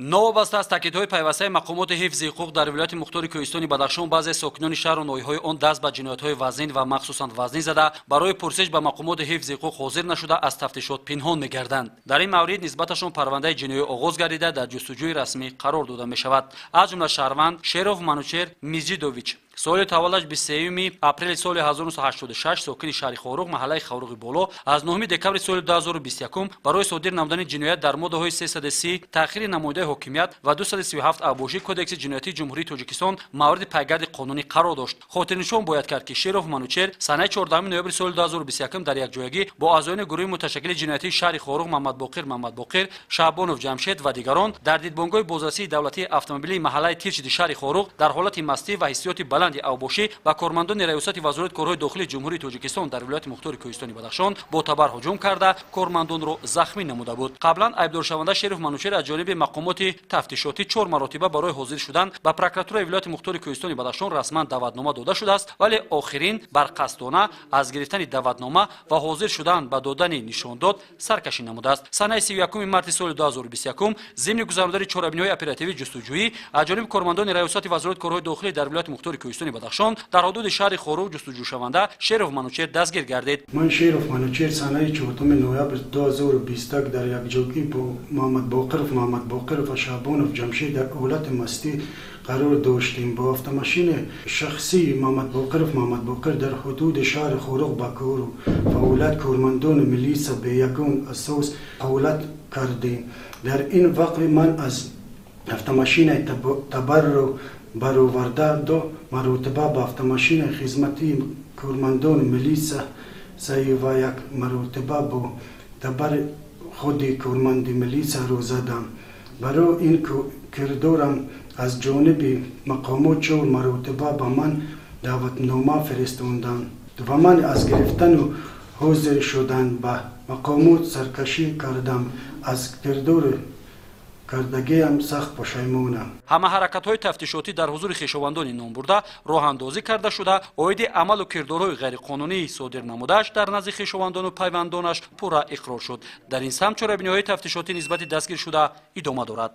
Новобаста аз таъкидҳои пайвастаи мақомоти ҳифзи ҳуқуқ дар вилояти мухтори Кӯҳистони Бадахшон, баъзе сокинони шаҳру ноҳияҳои он даст ба ҷиноятҳои вазнин ва махсусан вазнин зада, барои пурсиш ба мақомоти ҳифзи ҳуқуқ ҳозир нашуда, аз тафтишот пинҳон мегарданд. Дар ин маврид нисбаташон парвандаи ҷиноӣ оғоз гардида, дар ҷустуҷӯи расмӣ қарор дода мешавад. Аз ҷумла шаҳрванд Шеров Манучер Мизҷидович, соли таваллудаш 23 апрели соли 1986, сокини шаҳри Хоруғ, маҳаллаи Хоруғи Боло, аз 9 декабри соли 2021 барои содир намудани ҷиноят дар моддаҳои 330 таъхири намояндаи ҳокимият ва 237 авбошии Кодекси ҷиноятии Ҷумҳурии Тоҷикистон мавриди пайгарди қонунӣ қарор дошт. Хотирнишон бояд кард, ки Шеров Манучер санаи 14 ноябри соли 2021 дар якҷоягӣ бо аъзоёни гурӯҳи муташаккили ҷиноятии шаҳри Хоруғ Мамадбоқир Мамадбоқир, Шаҳбонов Ҷамшед ва дигарон дар дидбонгоҳи бозрасии давлатии автомобилии маҳаллаи Тиршиди шаҳри Хоруғ дар ҳолати мастӣ ва ҳиссиёти баланди авбошӣ ба кормандони Раёсати Вазорати корҳои дохилии Ҷумҳурии Тоҷикистон дар вилояти мухтори Кӯҳистони Бадахшон бо табар ҳуҷум карда, кормандонро захмӣ намуда буд. Қаблан айбдоршаванда Шеров Манучер аз ҷониби мақомоти тафтишотӣ чор маротиба барои ҳозир шудан ба прокуратураи вилояти мухтори Кӯҳистони Бадахшон расман даъватнома дода шудааст, вале охирин барқасдона аз гирифтани даъватнома ва ҳозир шудан ба додани нишондод саркашӣ намудааст. Санаи 31 марти соли 2021 зимни гузарондани чорабиниҳои оперативии ҷустуҷӯӣ аз ҷониби кормандони Раёсати Вазорати корҳои дохилӣ дар вилояти мухтори Кӯҳистони Бадахшон дар ҳудуди шаҳри Хоруғ ҷустуҷӯшаванда Шеров Манучер дастгир гардид. Ман, Шеров Манучер, санаи 4 ноябр 2021 дар якҷоягӣ бо Муҳаммадбоқиров Муҳаммадбоқиров ва Шаҳбонов Ҷамшед дар ҳолати мастӣ қарор доштем. Бо автомашини шахсии Муҳаммадбоқиров Муҳаммадбоқир дар ҳудуди шаҳри Хоруғ ба кору фаъолият кормандони милиса бе ягон асос фаъолият кардем. Дар ин вақт ман аз автомашинаи табарро бароварда, ду маротиба ба автомашинаи хизматии кормандони милиса ва як маротиба бо табари худи корманди милисаро задам. Барои ин кирдорам аз ҷониби мақомот чор маротиба ба ман даъватнома фиристонданд ва ман аз гирифтану ҳозир шудан ба мақомот саркашӣ кардам. Аз кирдори кардагиам сахт пушаймонам. Ҳама ҳаракатҳои тафтишотӣ дар ҳузури хешовандони номбурда роҳандозӣ карда шуда, оиди амалу кирдорҳои ғайриқонунии содир намудааш дар назди хешовандону пайвандонаш пурра иқрор шуд. Дар ин самт чорабиниҳои тафтишотӣ нисбати дастгиршуда идома дорад.